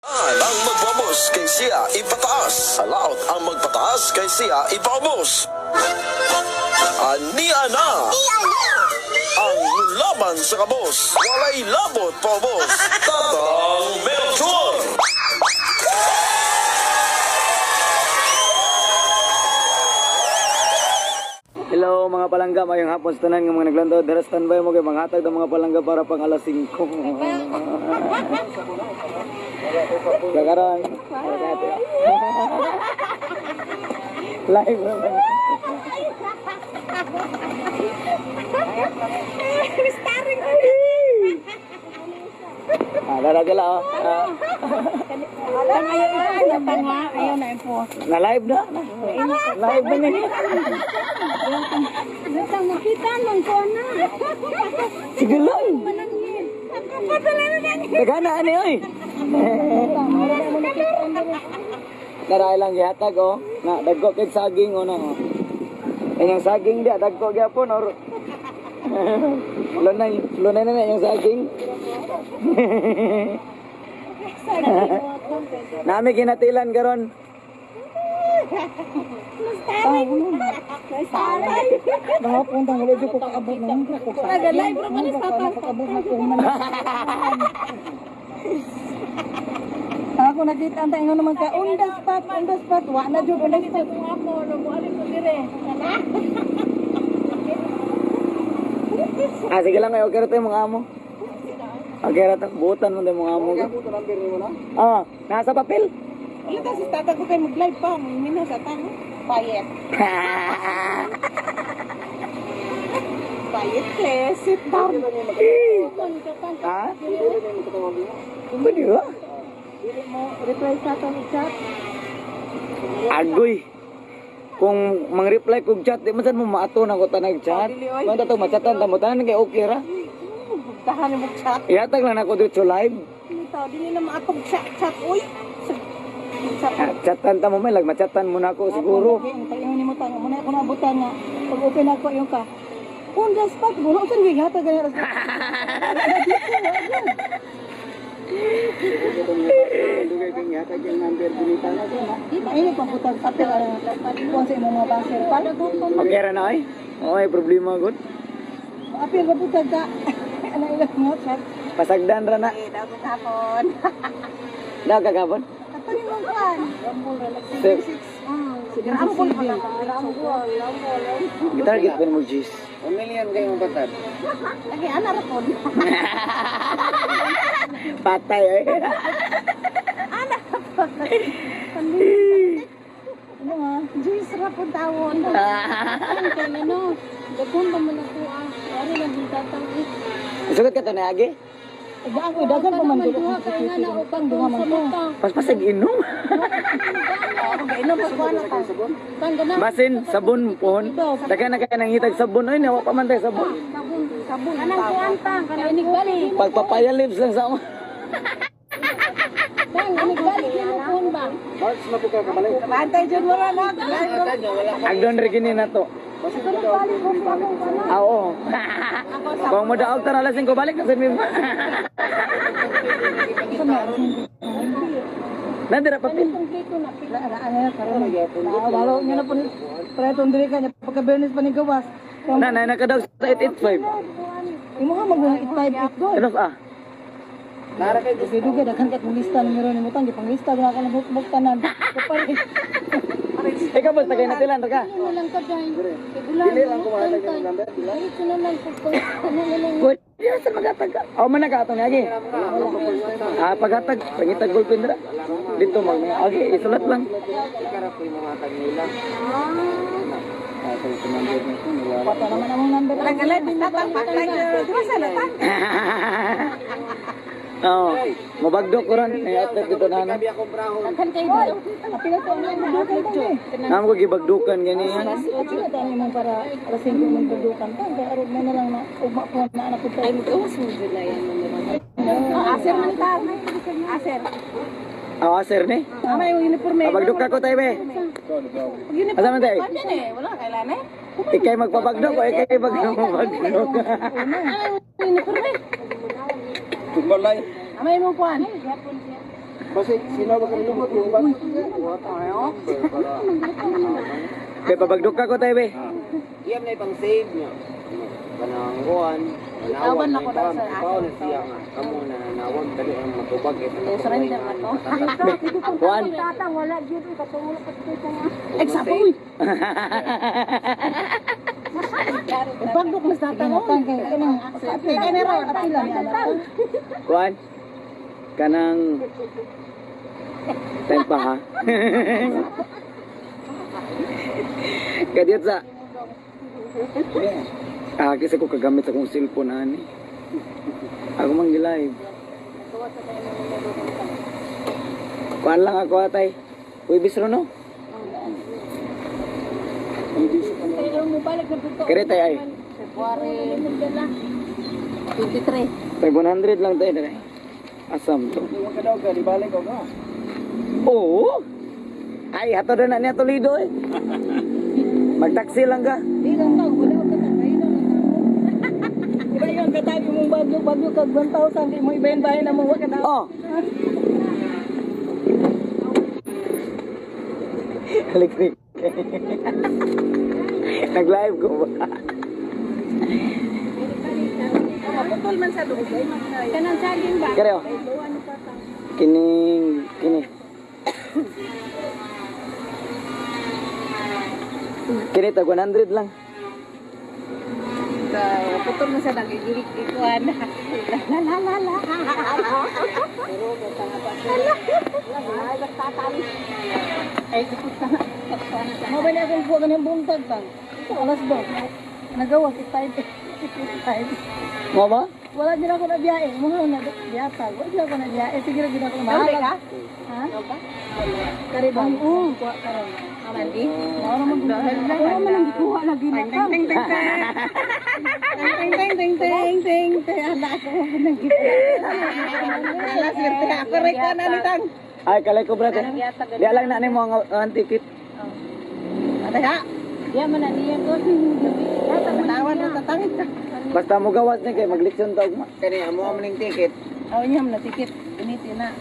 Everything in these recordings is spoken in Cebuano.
Ang magpaubos kay siya ipataas. Alaot ang magpataas kay siya ipaubos. Ania na! Ang laban sa kabos, walay labot paubos. Tatang Melchor! Hello mga palangga, mayong hapon sa tanan nga mga naglantaw dira, standby mo kay manghatag ng mga palangga para pang alas 5. Kakaron. Live naman. Ah, dara sila oh. Ah, Tang ayaw ipo na tanga, ayaw na ipo. na live na. Live na ni. Butang makita man ko na. Sige lang. Manangin. Nakapatala na lang. Dagana ani oy. Daray lang gihatag oh. Na dagko kay saging oh na oh. Inyong saging dia dagko gyapon or lunay lunay na na inyong saging. Nami ginatilan karon. Nakapunta ko medyo ko kaabot na ko sa. Nagalay bro man sa tatang. Kaabot na ko man. Ako nakita ang tayo naman ka on the spot, on the spot, wa na jud on the spot. Kung ako no mo ali ko dire. Ah, sige lang kayo, okay ra tayo mga amo. Okay ra to, buutan mo tayo mga amo. Ah, nasa papel. Wala ta si tata ko kay mag-live pa, mina sa tang. Payet. Payet ke, sit down. Ha? Pwede ba? Dili mo reply sa atong chat. Agoy. Kung mang-reply kog chat, di man sad mo maato na ko tanag chat. Man tato machatan ta mo tanan kay okay ra. Tahan mo chat. Ihatag lang nako dito live. Ito, dili na maatong chat chat oy. Sa Ah, chatan ta mo may lag machatan mo na ako siguro. Ang tayo ni mo tang mo na ako naabutan nga. Pag open ako yung ka. On the spot, wala usan gyud hatag ganyan. Mainit pang putang papel ang kuan sa imong mga baser pa. Okay ra na oy. Oy, problema gud. Apil ba putang ka? Ana ilang mo chat. Pasagdan ra na. Eh, daw kahapon. Daw kagabon. Ato ni mong kuan. Sip. Rambol pa lang. Rambol, rambol. Gitarget pa mo Gis. Lagi ana ra pod. Patay oy. Ano nga? Juice ra pod tawon. Ay, kay ano, daghan pa man ako ah. Ari lang yung tatang eh. Sugot ka to na agi. Daan ko dagan pa man Duha kay nga na upang Duha man sa to. mata. Paspasag inom. Inom pa kuan pa. Tangga na. Basin sabon pohon. Daghan na kay nangitag sabon oy, nawa pa man tayo sabon. Sabon, sabon. Anang kuan ta, kanang inig Pagpapaya lips lang sa amo. Tang, inig balik nimo kuan ba? Bantay jud mo ra na. Agdon rin kini na to. Ah, oo. Kung mo daog tara alas 5 balik na sa mi. Nandira papel. Kompleto na. Ana ana karon. Walo niya na po. Pre diri ka niya pagka Bernis pa ni gawas. Na na nakadaog sa 885. Imo ka mag 858 go. Ano ah? Dugay dugay daghan ka kung lista numero nimo tang gipanglista na ka na bukbuk tanan. Kapare. Ikaw basta kay natilan ra ka. Ano lang ka dyan? Dili lang kumahatag ng number. Diretso na lang pag ano na lang. Pwede sa magatag ka. Aw man naka atong agi. Ah, paghatag, pangitag gulpin dira. Dito mag agi isulat lang. Pato naman among number. Nagalay tatang patay. Di sa na tang. Oo. Mabagdok ko ron. Ay, atag dito na ano. Daghan kayo daw. Apila to ang imong dukan tang eh. Namo ko gibagdukan gani. Apila to ang imong para alas 5 mong dukan tang kay arog mo na lang na ugma po na anak ko. Ay mo mo jud na yan man. Aser man ta. Aser. Ah, sir ni. Tama yung uniforme. Pabagdok ka ko tayo be. Asa man tayo? Yan eh, wala kailan eh. Ikay magpabagdok o ikay magpabagdok. Uniforme. Amay mo kuan. Ay, gapon siya. Basta sino ba kami lumot yung ba? Be, pabagdok ka ko tayo, be. Iyam na ipang save niya. Kanang kuan. Itawan ako na sa Ikaw na siya nga. Kamo na nanawag dali ang matubag ito. Surrender na to. Kuan. Tata, wala gyud uy katulog pa ko nga. Ay, sapoy. Bagdok mas tata mo. Kay na raw apila ni ala. Kuan. Kanang time pa ha. Kadiyot sa Ah, kasi ko kagamit sa akong cellphone ani. Ako man gi-live. Kuan lang ako atay. Uy, bisro no? Mo balik na punto. Kere tay ay. February 23. Tag 100 lang tayo dere. Asam to. Ka daw ka, di balik ko ka. Oo. Ay, hatod na niya Toledo eh. Magtaksi lang ka. Di lang tao, wala ka ta kayo na lang. Iba yung katabi mong bagyo, bagyo kag 1,000 di mo ibahin-bahin na mo wa ka na. Oh. Halikrik. Nag-live ko ba? Maputol man sa loob. Kanang saging ba? Kere oh. Kining kini. Kini tag 100 lang. Putol man sa nagigilig ikuan. La la la la. Ay, dukot na. Mo ba niya akong kuha kanang buntag bang? Alas do. Nagawa si 5. 5. Mo ba? Wala din ako na biyahe. Mo na biyatag. Wala din ako na biyahe. Sige ra gid ako Kauli mahalag. ka? Ha? Kari ba? Oo. Kuha karon. Amandi? Wala man wala man ang gikuha lagi na ka. Ting ting ting. Ting ting ting ting ting ting. Ala ako nang gikuha. Ala swerte ako rin ko na nitang. Ay, kalay ko brate. Di lang na nimo ang ticket. Ada. Diya man na niya ko. Tawan na tatang. Basta mo gawas ni kay magleksyon ta ugma. Kani amo ang ning ticket. Aw niya na ticket. Initi na.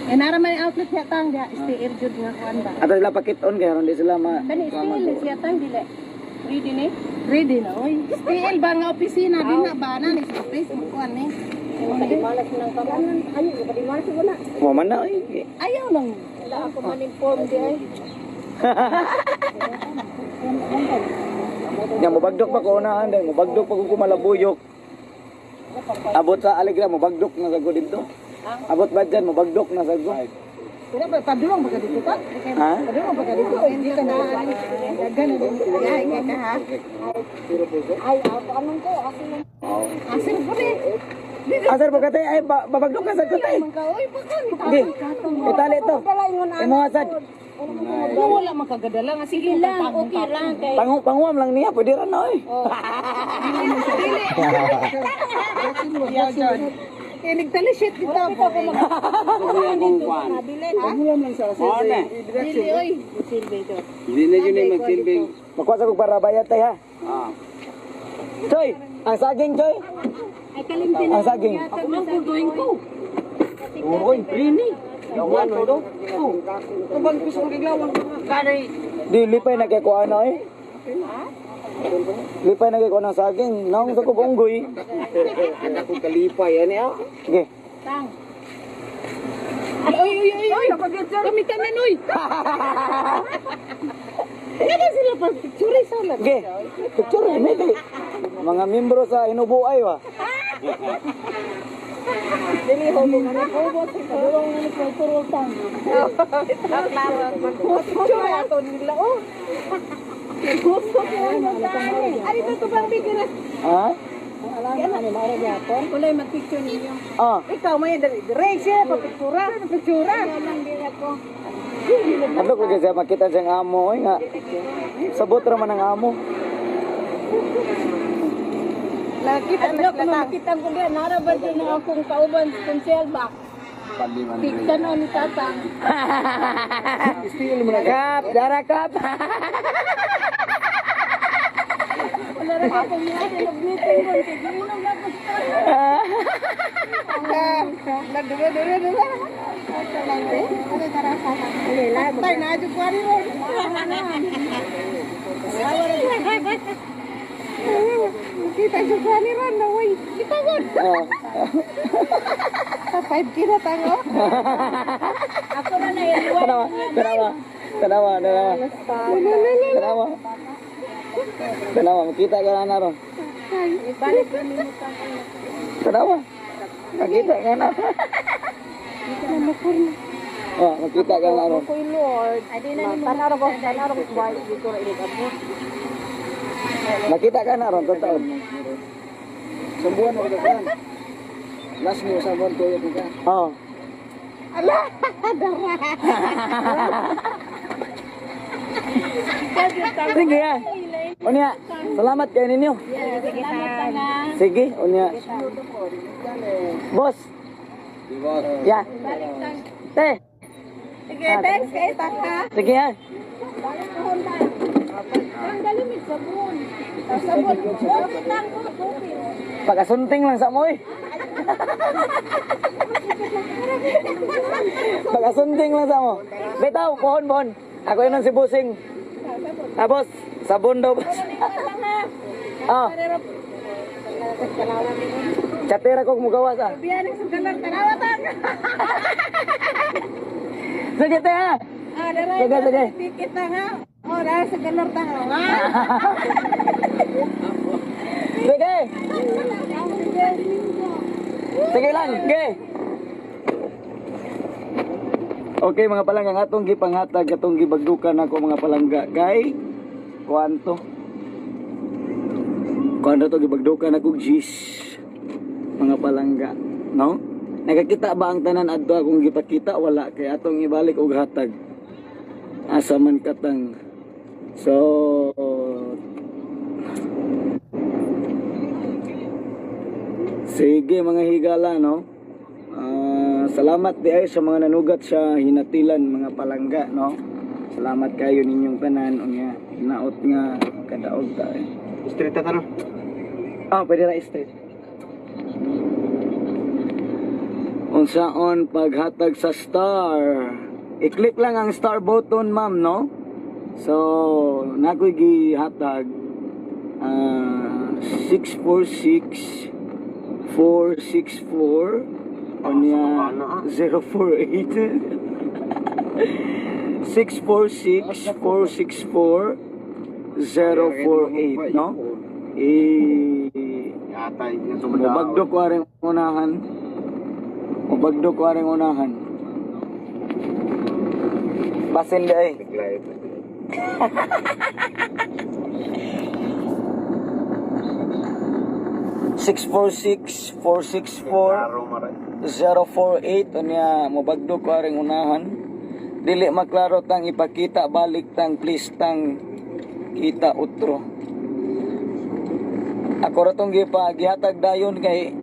Eh nara man ang outlet niya tang dia STL jud nga kuan ba. Ato sila pakit-on kay aron di sila ma. Kani still siya tang dili. Ready ni? Ready na oy. STL ba nga opisina din na ba na ni sa office mo kuan ni. Makadimalas nang kamo. Ayo makadimalas ko na. Mo man na oy. Ayaw lang. Wala ako man inform di ay. Nya mobagdok pa ko unahan dahil mobagdok pa ko kumalabuyok. Abot sa Alegra mobagdok na sago dito. Abot ba dyan mobagdok na sago. Wala ba padulong ba ka dito ka? Ha? Padulong ba ka dito? Hindi ka na. Daghan na dito. Ay kay ka ha. Ay, ako anong ko? Aso lang. Asir po ni. Asar ba katay ay babagdok ka sago tay. Man ka oy pa ko ni Di. Itali to. Imo asad. No, wala man kagadala nga sige Lang, okay lang kay. Pangu panguam lang niya pwede ra na oy. Eh nagtali shit dito po. Dili oy. Silbi to. Hindi na yun ay magsilbing. Makuha sa kog para bayad tay ha. Ah. Choy, ang saging choy. Ay kalimti Ang saging. Ako man gulduin ko. Uy, rini. Lawan do. Tubang pisong giglawang. Kanay. Di lipay na kay kuha na eh. Lipay na kay kuha ng saging. Naong sa kog unggoy. Anak ko kalipay ani ah. Sige. Tang. Ay oy oy oy oy. Kami tanan oy. Nga sila pa picture sa lang. Sige. Picture ini kay mga membro sa Inubuay wa. Dili hobo man hobo sa padulong ni kultural tang. Picture ato nila oh. Gusto ko ano tani. Ari ba to bang bigyan? Ha? Ang alam ani maura gyapon. Kulay mag-picture ninyo. Ah, Ikaw may diri dire siya pa pictura, pictura. Lang di ako. adlok ko kasi makita siyang amo oy nga. Sabot ra man ang amo. Nakita na Adlok sila tang. makita ko diyan nara ba dyan ang akong kauban konsel ba? Picture no ni tatang. Kap, dara kap. Wala ra ka pag og meeting ron kay giinom na ko sa. Dura dura dura. Tay na jud ko ari ron. Kita jud ko ani ron na way. Kita gon. Oh. 5K na tango. Ako na na iluwa. Tanawa, tanawa. Tanawa, tanawa. Tanawa. Tanawa, makita ka na ron. Ibalik na nimo tang. Tanawa. Makita ka na. Oh, makita ka na ron. Koy Lord. Ay di na nimo. Tanaw ko, tanaw ko white dito ra ilig abot. Makita ka na ron, totoo. Sa buwan mo ka kan. Last mo sa buwan tuyot ka. Oh. Ala, dara. Sige ya. Unya, salamat kay ninyo. Sige Salamat ta. nga. Sige, unya. Boss. Ya. Te, Sige, thanks kay ta ha. sige ha. Ang galimit sabon. Sabon. Tupit lang ko, tupit. Pagasunting lang sa mo eh. Pagasunting lang sa mo. Bitaw, pohon, pohon. Ako yun ang si Busing. Ah, boss. Sabon daw, boss. Ah. Chatera ko mugawas ah. Biyan sa galang tanawa tang. Sige, te ha. Ah, dara. Sige, sige. Ticket na ha. Oh, dara sa galang tang. Ha. Sige. Sige lang, sige. Okay mga palangga, ang atong gipanghatag, atong gibagdukan ako mga palangga kay kuanto. Kuanto to gibagdukan ako gis mga palangga, no? Nakakita ba ang tanan adto akong gipakita? Wala kay atong ibalik og hatag. Asa man katang. So sige mga higala, no? Ah, salamat di ay sa mga nanugat sa hinatilan mga palangga, no? Salamat kayo ninyong tanan unya hinaot nga kadaog ta. Eh. Street ta no. Ah, pwede ra street. Unsaon paghatag sa star? I-click lang ang star button, ma'am, no? So, nakoy gihatag 646 464 unya 048 646 464 048, no? Eh, Yatay niya mubagdo ko aring unahan. Mubagdo ko aring unahan. Basin di ay. Nag-live. 646 464 Klaro maray. 048 unya mubagdo ko aring unahan. Dili maklaro tang ipakita balik tang please tang kita utro. Ako ra tong gipa gihatag dayon kay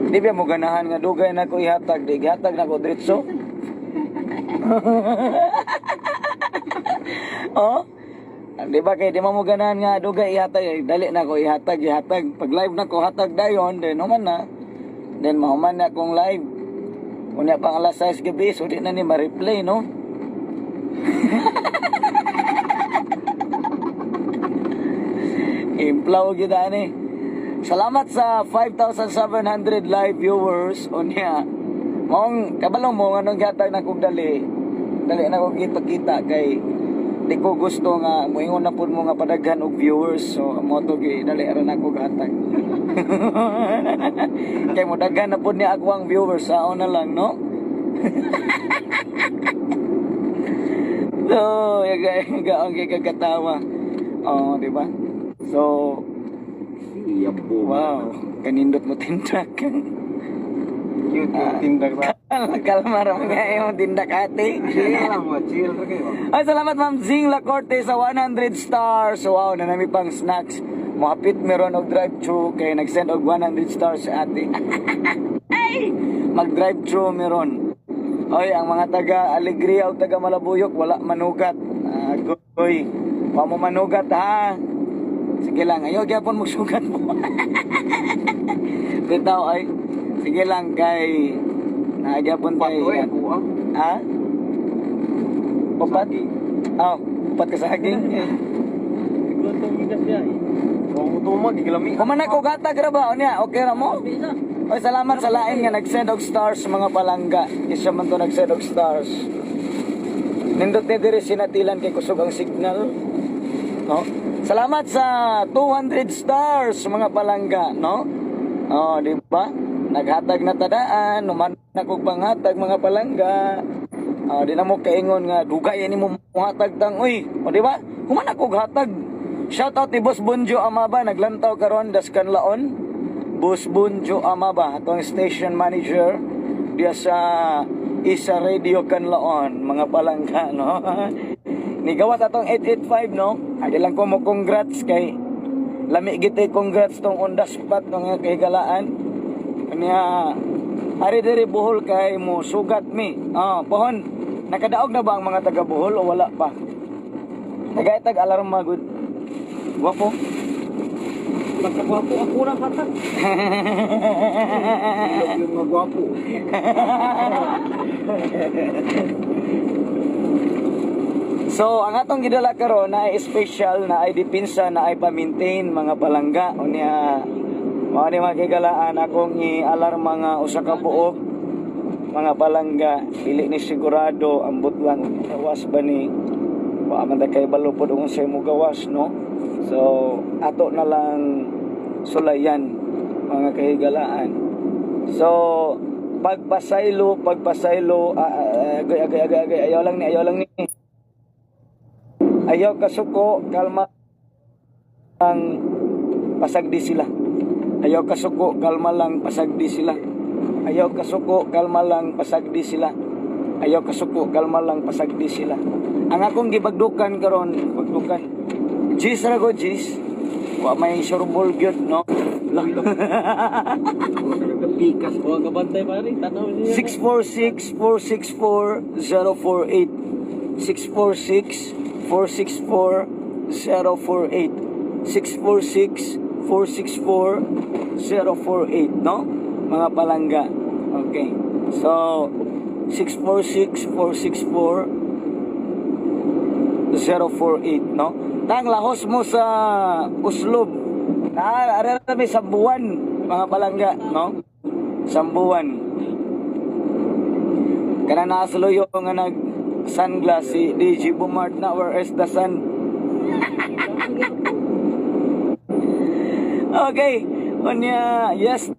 di ba mo ganahan nga dugay na ko ihatag di gihatag na ko diretso. Oh? Di ba kay di mo ganahan nga dugay ihatag eh, dali na ko ihatag ihatag pag live na ko hatag dayon then human na. Then mahuman na akong live. Unya pang alas 6 gabi so di na ni ma-replay, no? Implaw gyud ani. Salamat sa 5,700 live viewers unya. Maong kabalo mo nganong gihatag na kog dali. Dali na kog ipakita kay di ko gusto nga moingon na pud mo nga padaghan og viewers, so mo to gi dali ra na ko gatag. Kay mo daghan na pud niya ako ang viewers sao na lang, no? So, yaga yaga ang kagkatawa. Oh, di ba? So, Yabo. wow, kanindot mo tindak. Cute yung tindak sa. Kalma ra mga imong tindak ate. Chill lang mo, chill ra kayo. Ay, salamat Ma'am Zing Lacorte sa 100 stars. Wow, nanami pang snacks. Mohapit meron og drive-thru kay nag-send og 100 stars sa ate. Ay, mag-drive-thru meron. Oy, ang mga taga Alegria o taga Malabuyok wala manugat. Agoy. Wa mo manugat ha. Sige lang, ayaw gyapon magsugat mo. Bitaw ay sige lang kay naa gyapon tay. Pato eh, kuha. Ha? Upat? Oh, upat ka saging. Kung tumag, gilami. Kuman ako gatag ra ba unya, okay ra mo? Oy, salamat sa lain nga nag-send og stars, mga palangga. Isa man to nag-send og stars. Nindot ni diri sinatilan kay kusog ang signal. No? Salamat sa 200 stars, mga palangga, no? Oh, di ba? Naghatag na tadaan, numan na kog panghatag, mga palangga. Oh, di na mo kaingon nga dugay ani mo muhatag tang uy. O di ba? Human ako hatag. Shout out ni Boss Bunjo Amaba, naglantaw karon das kanlaon. Boss Bunjo Amaba, atong station manager diya sa Isa Radio Kanlaon, mga palangga, no? Nigawas atong 885, no? Adi lang ko mo congrats kay lami gid eh, congrats tong on the spot, mga kahigalaan. Kanya ari diri Bohol kay mo sugat mi. Ah, pohon, nakadaog na ba ang mga taga Bohol o wala pa? Nagaitag alarma gud. Gwapo. Magkagwapo ako na hatag. Yung mga gwapo. So, ang atong gidala karon na ay special na ay dipinsa na ay pa-maintain, mga palangga. Unya mao ni mga kahigalaan akong i-alarma nga usa ka buok, mga palangga, dili ni sigurado, ambot lang gawas ba ni, wa man ta kay balo pod kung unsay mo gawas, no? So ato na lang sulayan, mga kahigalaan. So pagpasaylo, pagpasaylo, ah, ah, agay, agay, agay, agay, ayaw lang ni, ayaw lang ni. Ayaw kasuko, kalma ang pasagdi sila. Ayaw kasuko, kalma lang, pasagdi sila. Ayaw kasuko, kalma lang, pasagdi sila. Ayaw kasuko, kalma lang, pasagdi sila. Ang akong gibagdukan karon, bagdukan. Gis ra ko, gis. Wa may surbol gyud, no? Pikas. Huwag ka bantay pare, tanaw niya. 646-464-048. 646-464-048. 646-464-048, no? Mga palangga. Okay. So, 646-464-048, no? Tang lahos mo sa uslob. Na, ara na may Sambuan, mga palangga, no? Sambuan. Kana naasloyo nga nag sunglass si DJ Bumart na, where is the sun? Okay. Unya, yes.